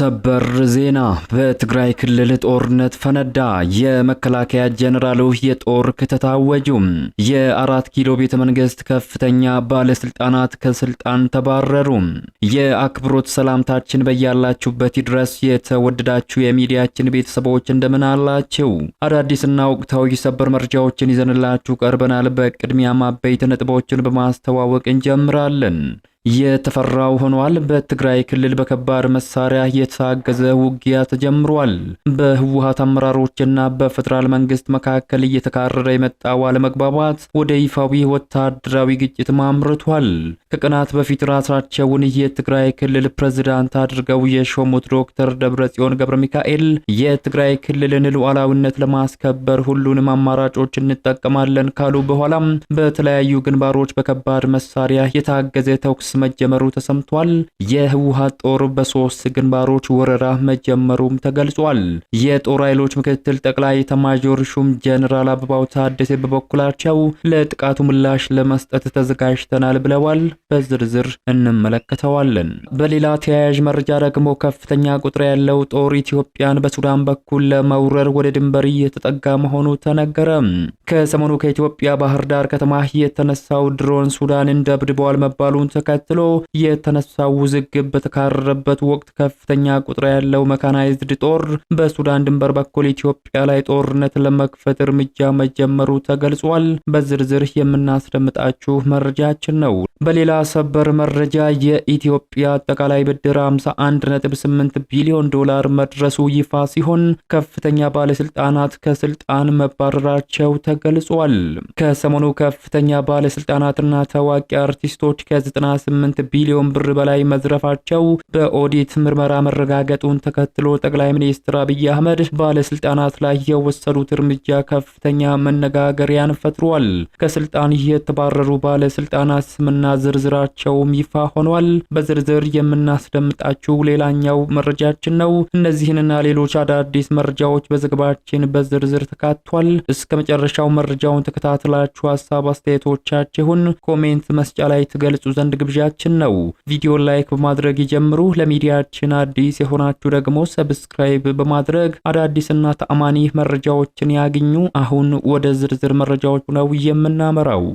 ሰበር ዜና! በትግራይ ክልል ጦርነት ፈነዳ። የመከላከያ ጀነራሉ የጦር ክተት አወጁ። የአራት ኪሎ ቤተ መንግስት ከፍተኛ ባለስልጣናት ከስልጣን ተባረሩ። የአክብሮት ሰላምታችን በያላችሁበት ይድረስ። የተወደዳችሁ የሚዲያችን ቤተሰቦች እንደምን አላችሁ? አዳዲስና ወቅታዊ ሰበር መረጃዎችን ይዘንላችሁ ቀርበናል። በቅድሚያ አበይት ነጥቦችን በማስተዋወቅ እንጀምራለን። የተፈራው ሆኗል። በትግራይ ክልል በከባድ መሳሪያ የታገዘ ውጊያ ተጀምሯል። በህወሓት አመራሮችና በፌዴራል መንግስት መካከል እየተካረረ የመጣው አለመግባባት ወደ ይፋዊ ወታደራዊ ግጭት አምርቷል። ከቀናት በፊት ራሳቸውን የትግራይ ክልል ፕሬዝዳንት አድርገው የሾሙት ዶክተር ደብረጽዮን ገብረ ሚካኤል የትግራይ ክልልን ሉዓላዊነት ለማስከበር ሁሉንም አማራጮች እንጠቀማለን ካሉ በኋላም በተለያዩ ግንባሮች በከባድ መሳሪያ የታገዘ ተኩስ መጀመሩ ተሰምቷል። የህወሓት ጦር በሶስት ግንባሮች ወረራ መጀመሩም ተገልጿል። የጦር ኃይሎች ምክትል ጠቅላይ ኤታማዦር ሹም ጀነራል አበባው ታደሰ በበኩላቸው ለጥቃቱ ምላሽ ለመስጠት ተዘጋጅተናል ብለዋል። በዝርዝር እንመለከተዋለን። በሌላ ተያያዥ መረጃ ደግሞ ከፍተኛ ቁጥር ያለው ጦር ኢትዮጵያን በሱዳን በኩል ለመውረር ወደ ድንበር እየተጠጋ መሆኑ ተነገረ። ከሰሞኑ ከኢትዮጵያ ባህር ዳር ከተማ የተነሳው ድሮን ሱዳንን ደብድበዋል መባሉን ተከትሎ የተነሳው ውዝግብ በተካረረበት ወቅት ከፍተኛ ቁጥር ያለው መካናይዝድ ጦር በሱዳን ድንበር በኩል ኢትዮጵያ ላይ ጦርነት ለመክፈት እርምጃ መጀመሩ ተገልጿል። በዝርዝር የምናስደምጣችሁ መረጃችን ነው። በሌላ ሰበር መረጃ የኢትዮጵያ አጠቃላይ ብድር 51.8 ቢሊዮን ዶላር መድረሱ ይፋ ሲሆን ከፍተኛ ባለስልጣናት ከስልጣን መባረራቸው ተገልጿል። ከሰሞኑ ከፍተኛ ባለስልጣናትና ታዋቂ አርቲስቶች ከ98 ቢሊዮን ብር በላይ መዝረፋቸው በኦዲት ምርመራ መረጋገጡን ተከትሎ ጠቅላይ ሚኒስትር አብይ አህመድ ባለስልጣናት ላይ የወሰዱት እርምጃ ከፍተኛ መነጋገሪያን ፈጥሯል። ከስልጣን የተባረሩ ባለስልጣናት ስምና ዝርዝራቸውም ይፋ ሆኗል። በዝርዝር የምናስደምጣችሁ ሌላኛው መረጃችን ነው። እነዚህንና ሌሎች አዳዲስ መረጃዎች በዘገባችን በዝርዝር ተካቷል። እስከ መጨረሻው መረጃውን ተከታትላችሁ ሀሳብ አስተያየቶቻችሁን comment መስጫ ላይ ትገልጹ ዘንድ ግብዣችን ነው። ቪዲዮ like በማድረግ ይጀምሩ። ለሚዲያችን አዲስ የሆናችሁ ደግሞ subscribe በማድረግ አዳዲስና ተአማኒ መረጃዎችን ያግኙ። አሁን ወደ ዝርዝር መረጃዎቹ ነው የምናመራው።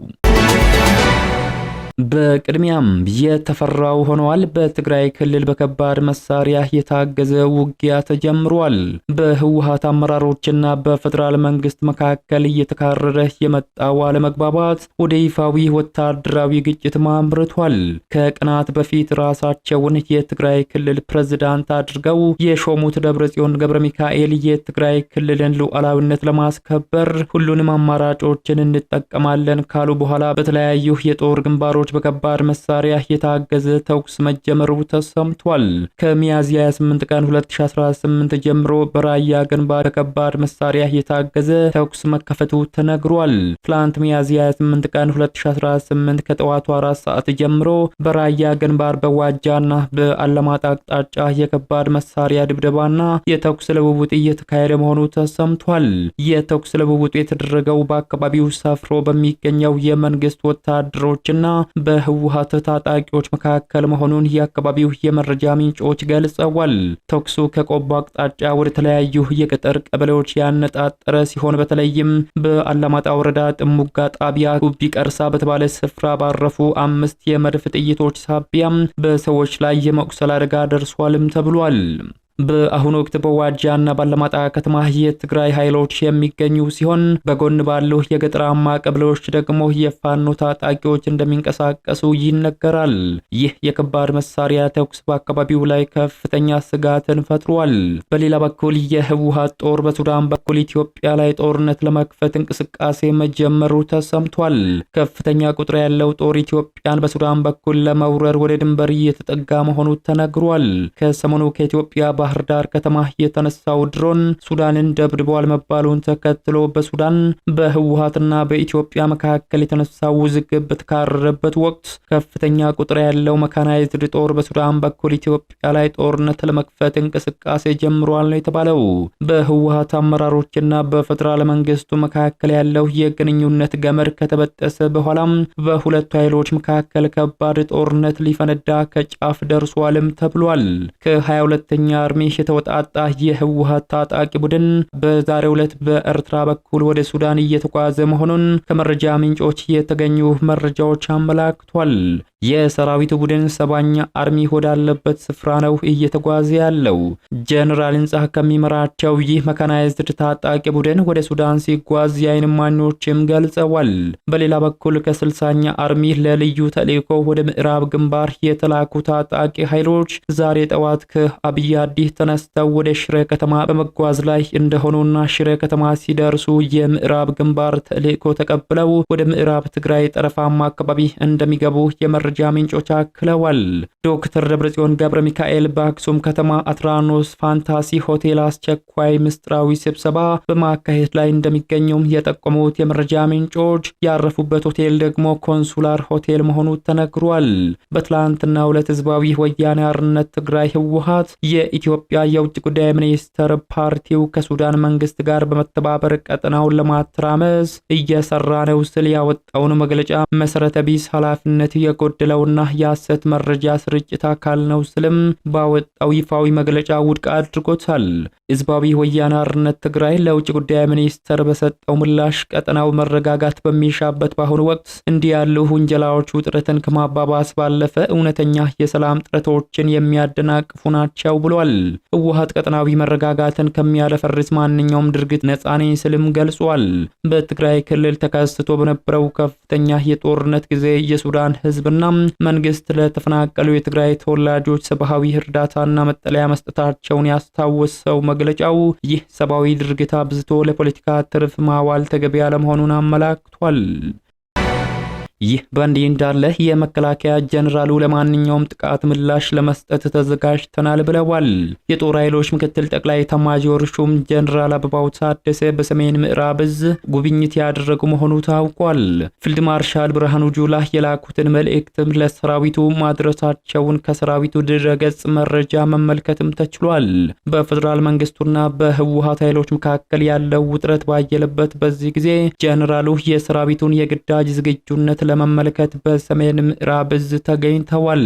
በቅድሚያም የተፈራው ሆኗል። በትግራይ ክልል በከባድ መሳሪያ የታገዘ ውጊያ ተጀምሯል። በህወሓት አመራሮችና በፌዴራል መንግስት መካከል እየተካረረ የመጣው አለመግባባት ወደ ይፋዊ ወታደራዊ ግጭት አምርቷል። ከቀናት በፊት ራሳቸውን የትግራይ ክልል ፕሬዝዳንት አድርገው የሾሙት ደብረጽዮን ገብረ ሚካኤል የትግራይ ክልልን ሉዓላዊነት ለማስከበር ሁሉንም አማራጮችን እንጠቀማለን ካሉ በኋላ በተለያዩ የጦር ግንባሮች በከባድ መሳሪያ የታገዘ ተኩስ መጀመሩ ተሰምቷል። ከሚያዝያ 28 ቀን 2018 ጀምሮ በራያ ግንባር በከባድ መሳሪያ የታገዘ ተኩስ መከፈቱ ተነግሯል። ትላንት ሚያዝያ 28 ቀን 2018 ከጠዋቱ 4 ሰዓት ጀምሮ በራያ ግንባር በዋጃና በአላማጣ አቅጣጫ የከባድ መሳሪያ ድብደባና የተኩስ ልውውጥ እየተካሄደ መሆኑ ተሰምቷል። የተኩስ ልውውጡ የተደረገው በአካባቢው ሰፍሮ በሚገኘው የመንግስት ወታደሮችና በህወሓት ታጣቂዎች መካከል መሆኑን የአካባቢው የመረጃ ምንጮች ገልጸዋል። ተኩሱ ከቆቦ አቅጣጫ ወደ ተለያዩ የገጠር ቀበሌዎች ያነጣጠረ ሲሆን በተለይም በአላማጣ ወረዳ ጥሙጋ ጣቢያ ጉቢ ቀርሳ በተባለ ስፍራ ባረፉ 5 የመድፍ ጥይቶች ሳቢያም በሰዎች ላይ የመቁሰል አደጋ ደርሷልም ተብሏል። በአሁኑ ወቅት በዋጃና ባላማጣ ከተማ የትግራይ ኃይሎች የሚገኙ ሲሆን በጎን ባሉ የገጠራማ ቀበሌዎች ደግሞ የፋኖ ታጣቂዎች እንደሚንቀሳቀሱ ይነገራል። ይህ የከባድ መሳሪያ ተኩስ በአካባቢው ላይ ከፍተኛ ስጋትን ፈጥሯል። በሌላ በኩል የህወሓት ጦር በሱዳን በኩል ኢትዮጵያ ላይ ጦርነት ለመክፈት እንቅስቃሴ መጀመሩ ተሰምቷል። ከፍተኛ ቁጥር ያለው ጦር ኢትዮጵያን በሱዳን በኩል ለመውረር ወደ ድንበር እየተጠጋ መሆኑ ተነግሯል። ከሰሞኑ ከኢትዮጵያ ባህር ዳር ከተማ የተነሳው ድሮን ሱዳንን ደብድቧል መባሉን ተከትሎ በሱዳን በህወሓትና በኢትዮጵያ መካከል የተነሳው ውዝግብ በተካረረበት ወቅት ከፍተኛ ቁጥር ያለው መካናይዝድ ጦር በሱዳን በኩል ኢትዮጵያ ላይ ጦርነት ለመክፈት እንቅስቃሴ ጀምሯል ነው የተባለው። በህወሓት አመራሮችና በፌዴራል መንግስቱ መካከል ያለው የግንኙነት ገመድ ከተበጠሰ በኋላም በሁለቱ ኃይሎች መካከል ከባድ ጦርነት ሊፈነዳ ከጫፍ ደርሷልም ተብሏል። ከ22ኛ አርሚ የተወጣጣ የህወሓት ታጣቂ ቡድን በዛሬው ዕለት በኤርትራ በኩል ወደ ሱዳን እየተጓዘ መሆኑን ከመረጃ ምንጮች የተገኙ መረጃዎች አመላክቷል። የሰራዊቱ ቡድን 70ኛ አርሚ ወዳለበት ስፍራ ነው እየተጓዘ ያለው። ጀነራል ህንጻ ከሚመራቸው ይህ መካናይዝድ ታጣቂ ቡድን ወደ ሱዳን ሲጓዝ የዓይን እማኞችም ገልጸዋል። በሌላ በኩል ከ60ኛ አርሚ ለልዩ ተልዕኮ ወደ ምዕራብ ግንባር የተላኩ ታጣቂ ኃይሎች ዛሬ ጠዋት ከአብይ አዲ ተነስተው ወደ ሽሬ ከተማ በመጓዝ ላይ እንደሆኑና ሽሬ ከተማ ሲደርሱ የምዕራብ ግንባር ተልዕኮ ተቀብለው ወደ ምዕራብ ትግራይ ጠረፋማ አካባቢ እንደሚገቡ የመረጃ ምንጮች አክለዋል። ዶክተር ደብረጽዮን ገብረ ሚካኤል በአክሱም ከተማ አትራኖስ ፋንታሲ ሆቴል አስቸኳይ ምስጢራዊ ስብሰባ በማካሄድ ላይ እንደሚገኙም የጠቆሙት የመረጃ ምንጮች ያረፉበት ሆቴል ደግሞ ኮንሱላር ሆቴል መሆኑ ተነግሯል። በትላንትናው ዕለት ህዝባዊ ወያነ ሓርነት ትግራይ ህወሓት የኢትዮጵያ የውጭ ጉዳይ ሚኒስትር ፓርቲው ከሱዳን መንግስት ጋር በመተባበር ቀጠናውን ለማተራመስ እየሰራ ነው ሲል ያወጣውን መግለጫ መሰረተ ቢስ፣ ኃላፊነት የጎደለውና የሐሰት መረጃ ስርጭት አካል ነው ስልም ባወጣው ይፋዊ መግለጫ ውድቅ አድርጎታል። ህዝባዊ ወያነ ሓርነት ትግራይ ለውጭ ጉዳይ ሚኒስትር በሰጠው ምላሽ ቀጠናው መረጋጋት በሚሻበት በአሁኑ ወቅት እንዲህ ያሉ ውንጀላዎች ውጥረትን ከማባባስ ባለፈ እውነተኛ የሰላም ጥረቶችን የሚያደናቅፉ ናቸው ብሏል። ህወሓት ቀጠናዊ መረጋጋትን ከሚያደፈርስ ማንኛውም ድርጊት ነፃ ነኝ ስልም ገልጿል። በትግራይ ክልል ተከስቶ በነበረው ከፍተኛ የጦርነት ጊዜ የሱዳን ህዝብና መንግስት ለተፈናቀሉ የትግራይ ተወላጆች ሰብአዊ እርዳታና መጠለያ መስጠታቸውን ያስታወሰው መግለጫው ይህ ሰብአዊ ድርጊት አብዝቶ ለፖለቲካ ትርፍ ማዋል ተገቢ አለመሆኑን አመላክቷል። ይህ በእንዲህ እንዳለ የመከላከያ ጀነራሉ ለማንኛውም ጥቃት ምላሽ ለመስጠት ተዘጋጅተናል ብለዋል። የጦር ኃይሎች ምክትል ጠቅላይ ኤታማዦር ሹም ጀነራል አበባው ታደሰ በሰሜን ምዕራብ እዝ ጉብኝት ያደረጉ መሆኑ ታውቋል። ፊልድ ማርሻል ብርሃኑ ጁላ የላኩትን መልእክትም ለሰራዊቱ ማድረሳቸውን ከሰራዊቱ ድረገጽ መረጃ መመልከትም ተችሏል። በፌዴራል መንግስቱና በህወሓት ኃይሎች መካከል ያለው ውጥረት ባየለበት በዚህ ጊዜ ጀነራሉ የሰራዊቱን የግዳጅ ዝግጁነት ለመመልከት በሰሜን ምዕራብ እዝ ተገኝተዋል።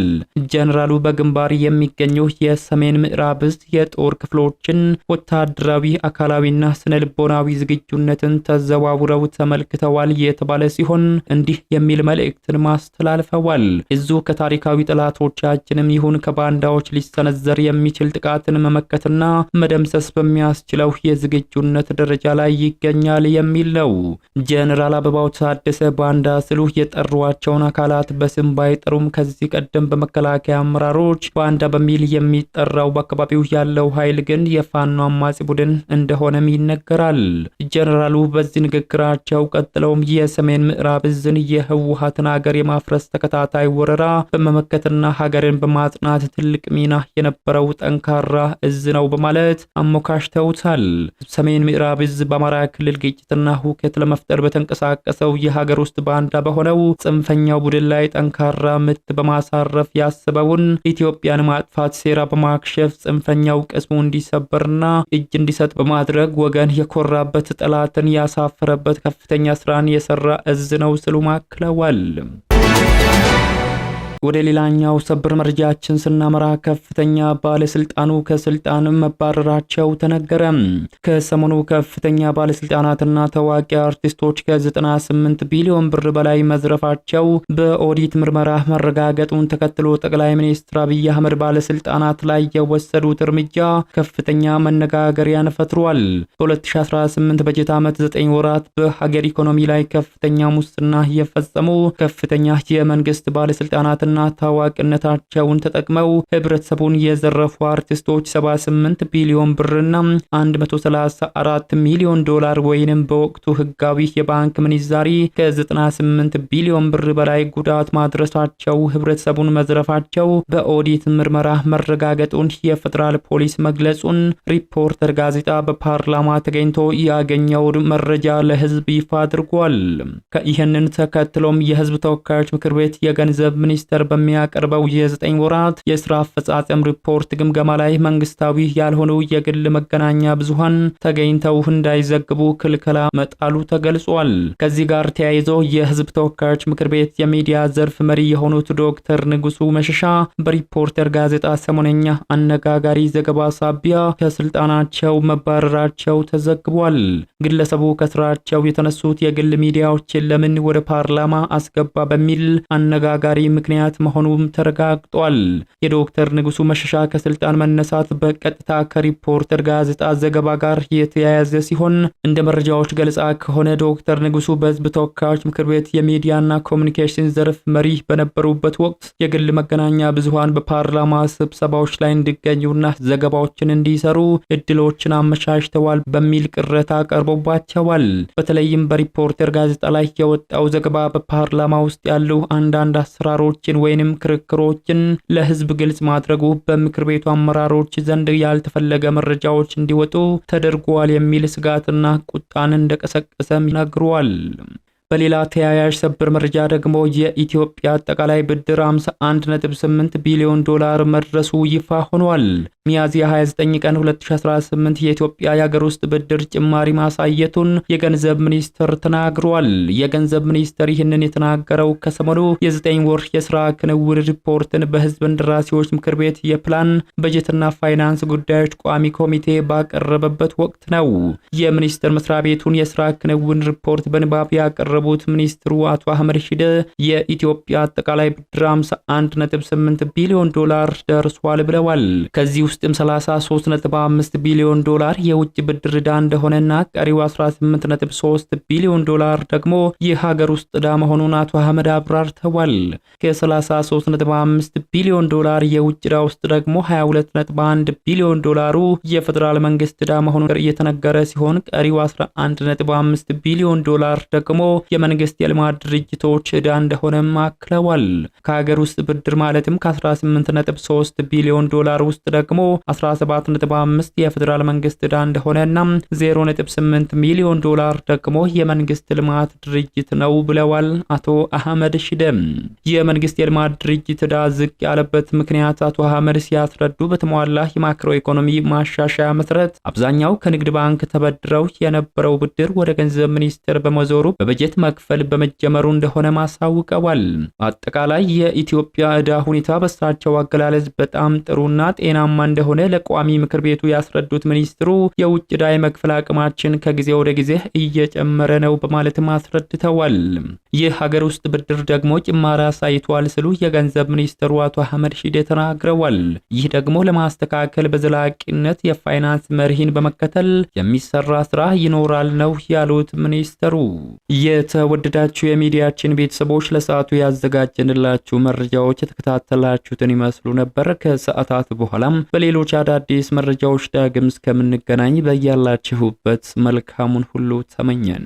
ጀነራሉ በግንባር የሚገኙ የሰሜን ምዕራብ እዝ የጦር ክፍሎችን ወታደራዊ፣ አካላዊና ስነ ልቦናዊ ዝግጁነትን ተዘዋውረው ተመልክተዋል የተባለ ሲሆን እንዲህ የሚል መልእክትን ማስተላልፈዋል። እዙ ከታሪካዊ ጠላቶቻችንም ይሁን ከባንዳዎች ሊሰነዘር የሚችል ጥቃትን መመከትና መደምሰስ በሚያስችለው የዝግጁነት ደረጃ ላይ ይገኛል የሚል ነው። ጀነራል አበባው ታደሰ ባንዳ ስሉ የጠሯቸውን አካላት በስም ባይጠሩም ከዚህ ቀደም በመከላከያ አመራሮች ባንዳ በሚል የሚጠራው በአካባቢው ያለው ኃይል ግን የፋኖ አማጺ ቡድን እንደሆነም ይነገራል። ጀነራሉ በዚህ ንግግራቸው ቀጥለውም የሰሜን ምዕራብ እዝን የህወሓትን ሀገር የማፍረስ ተከታታይ ወረራ በመመከትና ሀገርን በማጽናት ትልቅ ሚና የነበረው ጠንካራ እዝ ነው በማለት አሞካሽተውታል። ሰሜን ምዕራብ እዝ በአማራ ክልል ግጭትና ሁከት ለመፍጠር በተንቀሳቀሰው የሀገር ውስጥ ባንዳ በሆነው ጽንፈኛው ቡድን ላይ ጠንካራ ምት በማሳረፍ ያስበውን ኢትዮጵያን ማጥፋት ሴራ በማክሸፍ ጽንፈኛው ቅስሙ እንዲሰበርና እጅ እንዲሰጥ በማድረግ ወገን የኮራበት ጠላትን ያሳፈረበት ከፍተኛ ስራን የሰራ እዝ ነው ሲሉ አክለዋል። ወደ ሌላኛው ሰበር መረጃችን ስናመራ ከፍተኛ ባለስልጣኑ ከስልጣን መባረራቸው ተነገረ። ከሰሞኑ ከፍተኛ ባለስልጣናትና ታዋቂ አርቲስቶች ከ98 ቢሊዮን ብር በላይ መዝረፋቸው በኦዲት ምርመራ መረጋገጡን ተከትሎ ጠቅላይ ሚኒስትር አብይ አህመድ ባለስልጣናት ላይ የወሰዱት እርምጃ ከፍተኛ መነጋገሪያን ፈጥሯል። በ2018 በጀት ዓመት 9 ወራት በሀገር ኢኮኖሚ ላይ ከፍተኛ ሙስና የፈጸሙ ከፍተኛ የመንግስት ባለስልጣናት እና ታዋቂነታቸውን ተጠቅመው ህብረተሰቡን የዘረፉ አርቲስቶች 78 ቢሊዮን ብርና 134 ሚሊዮን ዶላር ወይንም በወቅቱ ህጋዊ የባንክ ምንዛሪ ከ98 ቢሊዮን ብር በላይ ጉዳት ማድረሳቸው ህብረተሰቡን መዝረፋቸው በኦዲት ምርመራ መረጋገጡን የፌዴራል ፖሊስ መግለጹን ሪፖርተር ጋዜጣ በፓርላማ ተገኝቶ ያገኘውን መረጃ ለህዝብ ይፋ አድርጓል። ይህንን ተከትሎም የህዝብ ተወካዮች ምክር ቤት የገንዘብ ሚኒስቴር ሚኒስቴር በሚያቀርበው የ9 ወራት የስራ አፈጻጸም ሪፖርት ግምገማ ላይ መንግስታዊ ያልሆኑ የግል መገናኛ ብዙሃን ተገኝተው እንዳይዘግቡ ክልከላ መጣሉ ተገልጿል። ከዚህ ጋር ተያይዞ የህዝብ ተወካዮች ምክር ቤት የሚዲያ ዘርፍ መሪ የሆኑት ዶክተር ንጉሱ መሸሻ በሪፖርተር ጋዜጣ ሰሞነኛ አነጋጋሪ ዘገባ ሳቢያ ከስልጣናቸው መባረራቸው ተዘግቧል። ግለሰቡ ከስራቸው የተነሱት የግል ሚዲያዎችን ለምን ወደ ፓርላማ አስገባ በሚል አነጋጋሪ ምክንያት መሆኑም ተረጋግጧል። የዶክተር ንጉሱ መሸሻ ከስልጣን መነሳት በቀጥታ ከሪፖርተር ጋዜጣ ዘገባ ጋር የተያያዘ ሲሆን፣ እንደ መረጃዎች ገለጻ ከሆነ ዶክተር ንጉሱ በህዝብ ተወካዮች ምክር ቤት የሚዲያና ኮሚኒኬሽን ዘርፍ መሪ በነበሩበት ወቅት የግል መገናኛ ብዙሃን በፓርላማ ስብሰባዎች ላይ እንዲገኙና ዘገባዎችን እንዲሰሩ እድሎችን አመቻችተዋል በሚል ቅሬታ ቀርቦባቸዋል። በተለይም በሪፖርተር ጋዜጣ ላይ የወጣው ዘገባ በፓርላማ ውስጥ ያሉ አንዳንድ አሰራሮችን ወይንም ክርክሮችን ለህዝብ ግልጽ ማድረጉ በምክር ቤቱ አመራሮች ዘንድ ያልተፈለገ መረጃዎች እንዲወጡ ተደርጓል የሚል ስጋትና ቁጣን እንደቀሰቀሰም ነግሯል። በሌላ ተያያዥ ሰበር መረጃ ደግሞ የኢትዮጵያ አጠቃላይ ብድር 51.8 ቢሊዮን ዶላር መድረሱ ይፋ ሆኗል። ሚያዝያ 29 ቀን 2018 የኢትዮጵያ የሀገር ውስጥ ብድር ጭማሪ ማሳየቱን የገንዘብ ሚኒስቴር ተናግሯል። የገንዘብ ሚኒስቴር ይህንን የተናገረው ከሰሞኑ የ9 ወር የስራ ክንውን ሪፖርትን በህዝብ እንደራሴዎች ምክር ቤት የፕላን፣ በጀትና ፋይናንስ ጉዳዮች ቋሚ ኮሚቴ ባቀረበበት ወቅት ነው። የሚኒስቴር መስሪያ ቤቱን የስራ ክንውን ሪፖርት በንባብ ያቀረቡት ሚኒስትሩ አቶ አህመድ ሺደ የኢትዮጵያ አጠቃላይ ብድር 51.8 ቢሊዮን ዶላር ደርሷል ብለዋል። ከዚህ ውስጥም 33.5 ቢሊዮን ዶላር የውጭ ብድር ዕዳ እንደሆነና ቀሪው 18.3 ቢሊዮን ዶላር ደግሞ የሀገር ውስጥ ዕዳ መሆኑን አቶ አህመድ አብራርተዋል። ከ33.5 ቢሊዮን ዶላር የውጭ ዕዳ ውስጥ ደግሞ 22.1 ቢሊዮን ዶላሩ የፌዴራል መንግስት ዕዳ መሆኑን እየተነገረ ሲሆን፣ ቀሪው 11.5 ቢሊዮን ዶላር ደግሞ የመንግስት የልማት ድርጅቶች ዕዳ እንደሆነም አክለዋል። ከሀገር ውስጥ ብድር ማለትም ከ18.3 ቢሊዮን ዶላር ውስጥ ደግሞ 17.5 የፌዴራል መንግስት ዕዳ እንደሆነና 0.8 ሚሊዮን ዶላር ደግሞ የመንግስት ልማት ድርጅት ነው ብለዋል አቶ አህመድ ሽደም። የመንግስት የልማት ድርጅት ዕዳ ዝቅ ያለበት ምክንያት አቶ አህመድ ሲያስረዱ፣ በተሟላ የማክሮ ኢኮኖሚ ማሻሻያ መሰረት አብዛኛው ከንግድ ባንክ ተበድረው የነበረው ብድር ወደ ገንዘብ ሚኒስቴር በመዞሩ በበጀት መክፈል በመጀመሩ እንደሆነ ማሳውቀዋል። አጠቃላይ የኢትዮጵያ ዕዳ ሁኔታ በሳቸው አገላለጽ በጣም ጥሩና ጤናማ እንደሆነ ለቋሚ ምክር ቤቱ ያስረዱት ሚኒስትሩ፣ የውጭ ዕዳ የመክፈል አቅማችን ከጊዜ ወደ ጊዜ እየጨመረ ነው በማለትም አስረድተዋል። ይህ ሀገር ውስጥ ብድር ደግሞ ጭማሪ አሳይቷል ሲሉ የገንዘብ ሚኒስትሩ አቶ አህመድ ሺዴ ተናግረዋል። ይህ ደግሞ ለማስተካከል በዘላቂነት የፋይናንስ መርህን በመከተል የሚሰራ ስራ ይኖራል ነው ያሉት ሚኒስትሩ። የተወደዳችሁ የሚዲያችን ቤተሰቦች፣ ለሰዓቱ ያዘጋጀንላችሁ መረጃዎች የተከታተላችሁትን ይመስሉ ነበር። ከሰዓታት በኋላም በሌሎች አዳዲስ መረጃዎች ዳግም እስከምንገናኝ በያላችሁበት መልካሙን ሁሉ ተመኘን።